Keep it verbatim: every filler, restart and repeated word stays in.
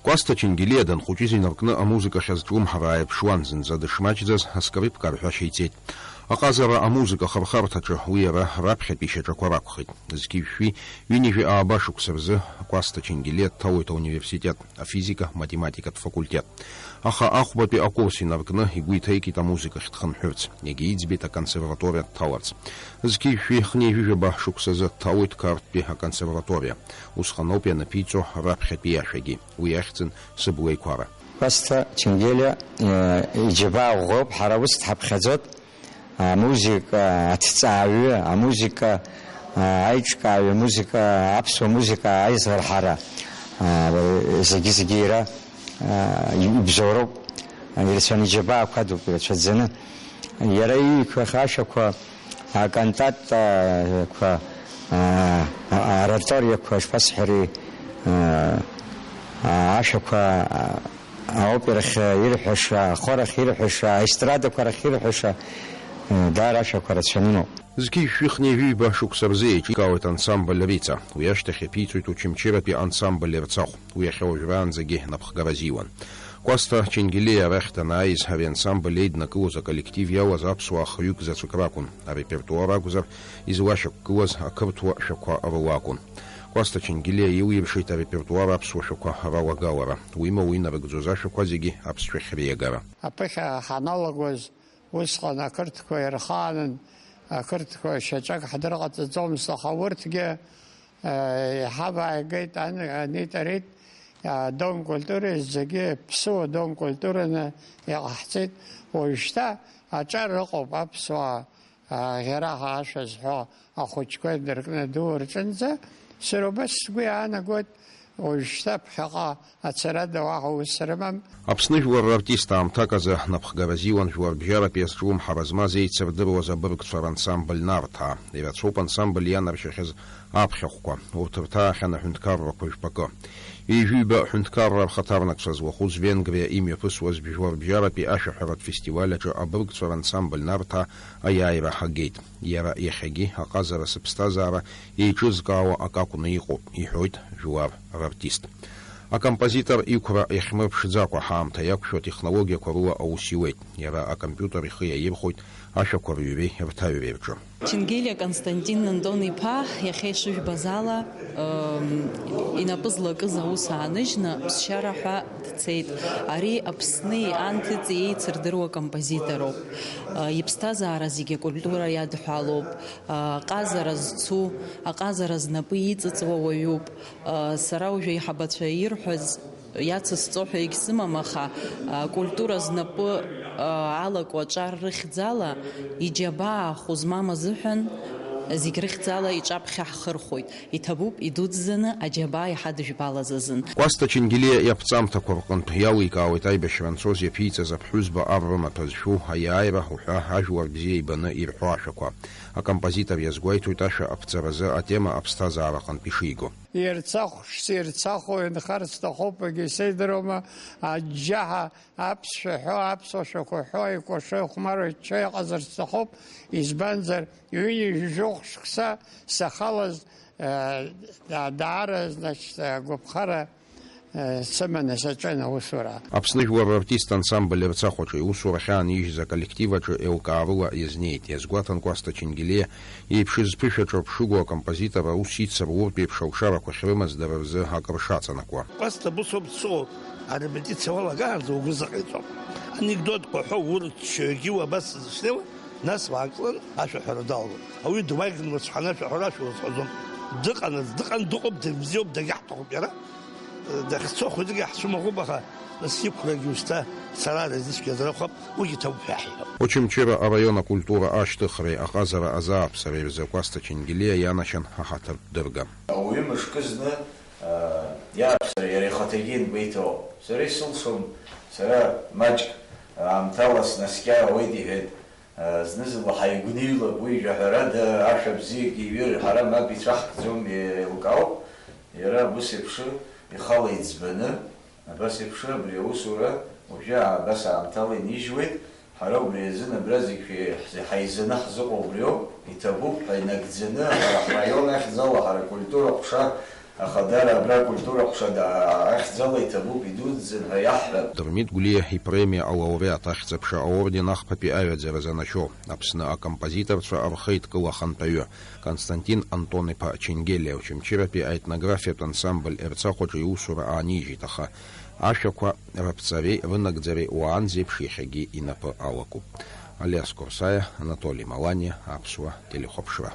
Кәасҭа Чингелиа данхәыҷыз инаркны амузыкахь азҿлымҳара ааирԥшуан, зынӡа дышмаҷӡаз аскрыпка арҳәашьа иҵеит. Аҟазара амузыка ахырхарҭаҿы уи иара раԥхьатәи шьаҿақәа ракәхеит. Зқьи жәшәи ҩынҩажәи ааба шықәса рзы Кәасҭа Чингелиа дҭалоит ауниверситет, афизика-математикатә факультет. Аха ахәбатәи акурс инаркны игәы иҭеикит амузыкахь дхынҳәырц, егьа иӡбеит аконсерваториа дҭаларц. Зқьи жәшәи хынҩажәи жәаба шықәсазы дҭалоит Қарҭтәи аконсерваториа. Усҟаноуп ианаԥиҵо раԥхьатәи иашәагьы. Уи ахьӡын Сыблеиқәара. Кәасҭа Чингелиа, э, иџьабаа ӷәӷәоуп, ҳара ус дҳаԥхьаӡоит. Амузыка аҭҵааҩы, амузыка, а, аиҿкааҩы, амузыка, аԥсуа музыка аизарҳара, а, зегьы-зегьы иара, а, ибзоуроуп. Ирацәаны иџьабаақәа адуп, ирацәаӡаны. Иара ииқәа-, ашәақәа, акантатақәа, а, а, ораториақәа, ишԥасҳәари, а, а, ашәақәа, а, аоперахь ирҳәаша, ахорахь ирҳәаша, аестрадақәа рахь ирҳәаша, э, даара ашәақәа рацәаны имоуп. Зқьи жәшәи хынҩажәи жәаба шықәса рзы еиҿикаауеит ансамбль Рица. Уи ашьҭахь иаԥиҵоит Очамчыратәи ансамбль Ерцахә. Уи иахьа уажәраанӡагьы напхгара азиуан. Кәасҭа Чингелиа арахь данааиз, ари ансамбль еиднакылоз аколлектив иалаз аԥсуаа хҩык заҵәык ракәын. Арепертуар акәзар, излашьақәгылаз ақырҭуа шәақәа рыла акәын. Кәасҭа Чингелиа илиршеит арепертуар аԥсуа шәақәа ралагалара, уимоу инарыгӡоз ашәақәа зегьы аԥсшәахь реиагара. Аԥыхьа ҳаналагоз, усҟан ақырҭқәа ирхаанын, ақырҭқәа шьаҿак ҳдырҟаҵаӡомызт, аха урҭгьы, э, иҳавааигеит, ан-, анитарит, а, Дом культуры, зегьы ԥсуа Дом культураны иҟаҳҵеит. Уажәшьҭа аҿар ыҟоуп аԥсуаа, а, ӷьараҳәа ашәа зҳәо ахәыҷқәа инаркны адуу рҿынӡа, сара убас сгәы иаанагоит, уажәшьҭа ԥхьаҟа ацарада уаҳа ус рымам. Аԥсны жәлар рартист аамҭак азы напхгара азиуан жәларбжьаратәи азҿлымҳара змаз еицырдыруаз абыргцәа рансамбль Нарҭаа. Ирацәоуп ансамбль ианаршьахьаз аԥхьахәқәа, урҭ рҭаахьан аҳәынҭқаррақәа жәпакы. Ҩажәи ҩба аҳәынҭқарра рхаҭарнакцәа зуахәыз Венгриа имҩаԥысуаз жәларбжьаратәи ашәаҳәаратә фестиваль аҿы абыргцәа рансамбль Нарҭаа аиааира ҳагеит. Иара иахьагьы аҟазара сыԥсҭазаара еиҿызкаауа акы акәны иҟоуп, иҳәоит жәлар рартист. Акомпозитор иқәра иахьмырԥшӡакәа, ҳаамҭа иақәшәо атехнологиақәа рыла аус иуеит. Иара акомпиутер ихы иаирхәоит ашәақәа рыҩреи рҭаҩреи рҿы. Чингелиа Константин Антон-иԥа иахьа ишыжәбаз ала, ыы, инапы злакыз аус ааныжьны ԥсшьара ҳәа дцеит. Ари Аԥсни анҭыҵи еицырдыруа композитороуп. Ыы, иԥсҭазаара зегьы акультура иадҳәалоуп. Ыы, аҟазара зцу, аҟазара знапы иҵыҵуа уаҩуп. Ыы, сара уажәы аиҳабацәа ирҳәаз иацысҵо ҳәа егьсымам, аха, а, культура знапы, а, алаку аҿар рыхьӡала иџьабаа хәы змам азыҳәан, зегь рыхьӡала иҿаԥхьа ҳхырхәоит. Иҭабуп идуӡӡаны аџьабаа иҳадыжәбалаз азын. Кәасҭа Чингелиа иаԥҵамҭақәа рҟынтә иаликаауеит аибашьра анцоз иаԥиҵаз аԥҳәызба ар рымаҭәа зшәу аиааира уҳәа ажәлар бзиа ибаны ирҳәо ашәақәа. Акомпозитор иазгәеиҭоит ашәа аԥҵаразы атема аԥсҭазаара аҟынтә ишиго. Ерцахә шсерцахәу инхар сҭахуп, егьа исеидыруама, аџьџьаҳа аԥсшәа ҳәо, аԥсуа шәақәа ҳәо, икәашо, ихәмаруа иччо иҟазар сҭахуп, избанзар, ҩынҩажәи жәохә шықәса сахалаз, э, да-, даара, значит, агәаԥхара, э, сыманы саҿын аусура. Аԥсны жәлар рартист ансамбль Ерцахә аҿы иусура ахьаанижьыз аколлектив аҿы еилкаарыла иазнеит, иазгәаҭан Кәасҭа Чингелиа. Еиԥшыз ԥышәа ҿырԥшыгоу акомпозитор аус ицыр урҭ еиԥш алшарақәа ахьрымаз дара рзы акыр шаҵанакуа. Кәасҭа, бусоуп дсоур, арепетициа уалагаанӡа угәы зыҟаиҵом. Анекдотқәа ҳәа урччо егьиу абас дышнеиуа, нас уаакылан ашәаҳәара далагон. Ауаҩы дуааиган уацәҳаны ашәаҳәара ашәа уазҳәаӡом. Дыҟанаҵ, дыҟан, дыҟоуп, дыбзиоуп, дагьаҳҭахуп иара. Дахьцо хәыҷык иаҳцәымӷуп, аха нас иқәрагьы ушьҭа сара разы цәгьа зрахәап, уигьы ҭабуп ҳәа иаҳҳәап. Очамчыра араион акультура ашьҭыхреи аҟазара азааԥсареи рзы Кәасҭа Чингелиа ианашьан аҳаҭыртә дырга. Ауаҩы мышкы зны, аа, иааԥсара иара ихаҭагьы иангәеиҭо, сара исылшом, сара маҷк аамҭала снаскьар ауеит, иҳәеит. Зны-зынла ҳаигәныҩлап, уи жәаҳәарада, ашәа бзиак иҩыр, ҳара мап ицәаҳкӡом, еилкаауп. Иара абас еиԥш ихала иӡбаны, абас еиԥш абри аусура уажәы абас аамҭала инижьуеит. Ҳара убри азын абра зегь шәи-, ҳзы-, ҳаизаны ҳзыҟоу убриоуп, иҭабуп ҳәа инагӡаны, ҳара ҳраион ахьӡала, ҳара акультура ҟәша Аха дара абра акультура ҟәша даа-, ахьӡала иҭабуп, идуӡӡан ҳәа иаҳҳәап. Дырмит Гәлиа ипремиа алауреат, ахьӡ-аԥша аорден ахԥатәи аҩаӡара занашьоу, Аԥсны акомпозиторцәа рхеидкыла ахантәаҩы, Константин Антон-иԥа Ченгелиа Очамчыратәи аетнографиатә ансамбль Ерцахәаҿы иусура аанижьит, аха ашәақәа рыԥҵареи рынагӡареи уаанӡеиԥш иахьагьы инапы алакуп. Алиас Корсаиа, Анатоли Маланиа, Аԥсуа телехәаԥшра.